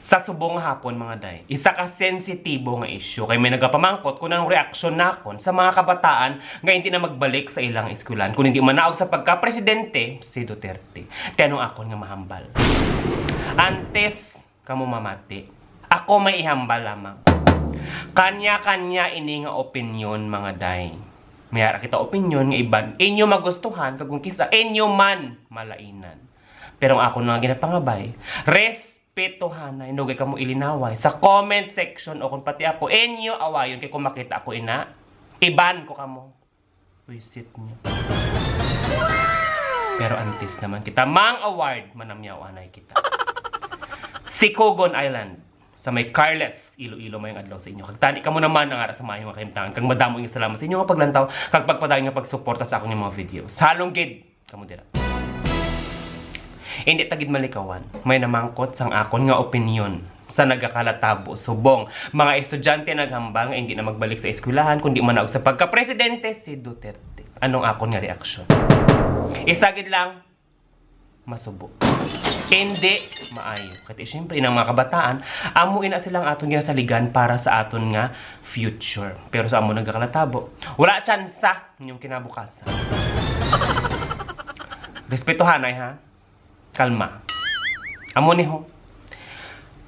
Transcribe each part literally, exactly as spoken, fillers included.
Sa subong nga hapon, mga day, isa ka sensitibo nga isyu kay may nagapamangkot kung anong reaksyon nakon sa mga kabataan nga hindi na magbalik sa ilang eskwelahan, kung hindi manaog sa pagka-presidente si Duterte. Ti anong akon nga mahambal? Antes kamo mamati, ako may ihambal lamang. Kanya-kanya ini nga opinyon, mga day. May ara kita opinyon nga iban inyo magustuhan, kag kung kisa inyo man malainan. Pero ang akon nga ginapangabay, respetohanay, dugay kamo ilinaway sa comment section, o kung pati ako, inyo awayon, kay kung makita ako ina, iban ko kamo. Wisit niyo. Pero antes naman kita mang award, manamyaw anay kita. Sikogon Island, sa may Carles, Iloilo, mayong adlaw sa inyo. Kag tani kamo naman ang ara sa maayo nga kahimtangan, kag madamo nga salamat sa inyo nga paglantaw kag pagpadayon nga pagsuporta sa akong mga videos. Halong gid kamo dira. Hindi ta gid malikawan, may namangkot sang akon nga opinyon sa nagakalatabo subong mga estudyante naghambal nga hindi na magbalik sa eskwelahan kundi manaog sa pagka-presidente si Duterte. Anong akon nga reaksyon? Isa gid lang, masubo. Hindi maayo. Kay siyempre, inang mga kabataan, amo ina silang aton ginasaligan para sa aton nga future. Pero sa amo nagakalatabo, wala tsansa ninyong kinabukasan. Respetuhanay, ha? Kalma. Amo ni ho.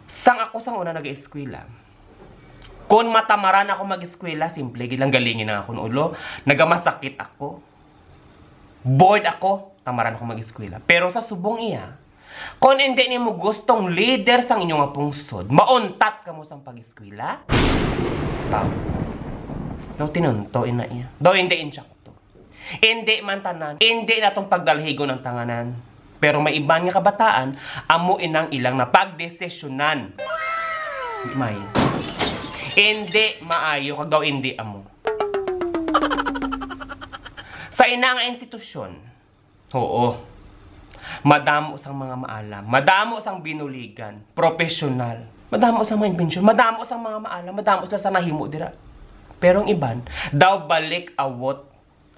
Sang ako sang una nag-eskwela, kung matamaran ako mag-eskwela, simple gid lang, galingin ang akon ulo, nagamasakit ako. Bored ako, tamaran ako mag-eskwela. Pero sa subong iya, kung hindi nimo gustong leader sang inyo nga pungsod, mauntat kamo sang pag-eskwela? Tama. Daw tinunto ina iya. Daw hindi insakto. Hindi man tanan, hindi natong pagdalhigon ang tanganan. Pero may iban nga kabataan, amo inang ilang napagdesisyonan. May. Hindi maayo kag daw hindi amo. Sa ina nga institusyon, oo, madamo sang mga maalam, madamo sang binuligan, professional, madamo sang mga imbensyon, madamo sang mga maalam, madamo sila sa nahimo dira. Pero ang iban, daw balik awot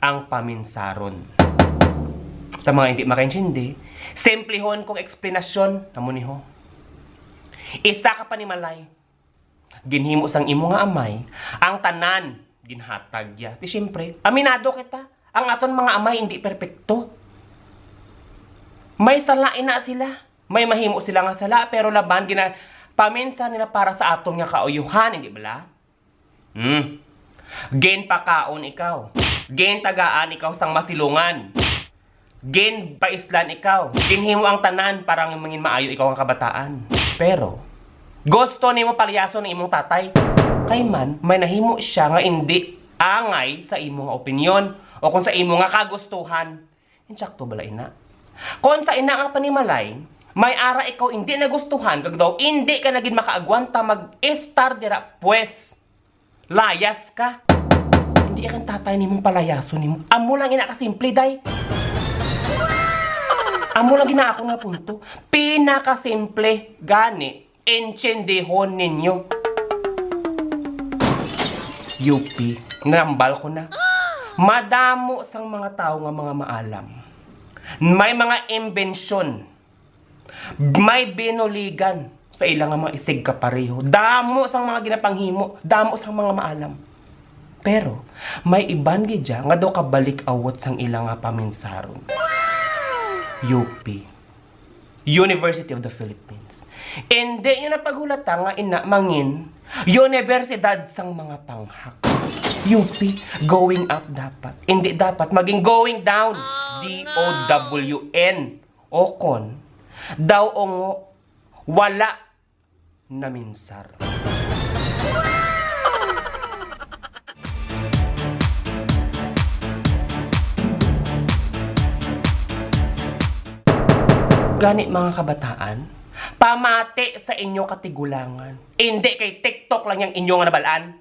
ang paminsaron. Sa mga hindi makaintindi, simplihon kong eksplanasyon, amo ni ho. Isa ka panimalay, ginhimo sang imo nga amay, ang tanan ginhatag ya. Ti siyempre, aminado kita, ang aton mga amay hindi perpekto. May sala ina sila. May mahimo sila nga sala, pero laban gina paminsan nila para sa aton nga kauyuhan, hindi bala? Hmm. Ginpakaon ikaw. Gintagaan ikaw sang masilungan. Ginpaislan ikaw. Ginhimo ang tanan para nga mangin maayo ikaw ang kabataan. Pero, gusto nimo palyason ang imong tatay. Kay man, may nahimo siya nga indi angay sa imo nga opinyon o kung sa imo nga kagustuhan. Insakto bala ina? Kon sa ina nga panimalay, may ara ikaw indi nagustuhan kag daw indi ka na gid makaagwanta mag-estar dira, pues, layas ka. Hindi ka tatay nimong palayason nimo. Amo lang ina ka simple, day. Amo lang gina ako nga punto. Pinakasimple gani, intindihon ninyo. U P, nambal ko na. Madamo sang mga tawo nga mga maalam. May mga imbensyon. May binuligan sa ila nga mga isigkapareho. Damo sang mga ginapanghimo, damo sang mga maalam. Pero may iban gid dya nga daw kabalik awot sang ila nga paminsaron. U P, University of the Philippines. Indi nyo na paghulata nga ina mangin Universidad sang mga panghak. U P, going up dapat. Indi dapat maging going down. D O W N. O kon, daw ungo, wala naminsar. Gani, mga kabataan, pamati sa inyo katigulangan. Indi kay TikTok lang yang inyo nga nabalaan.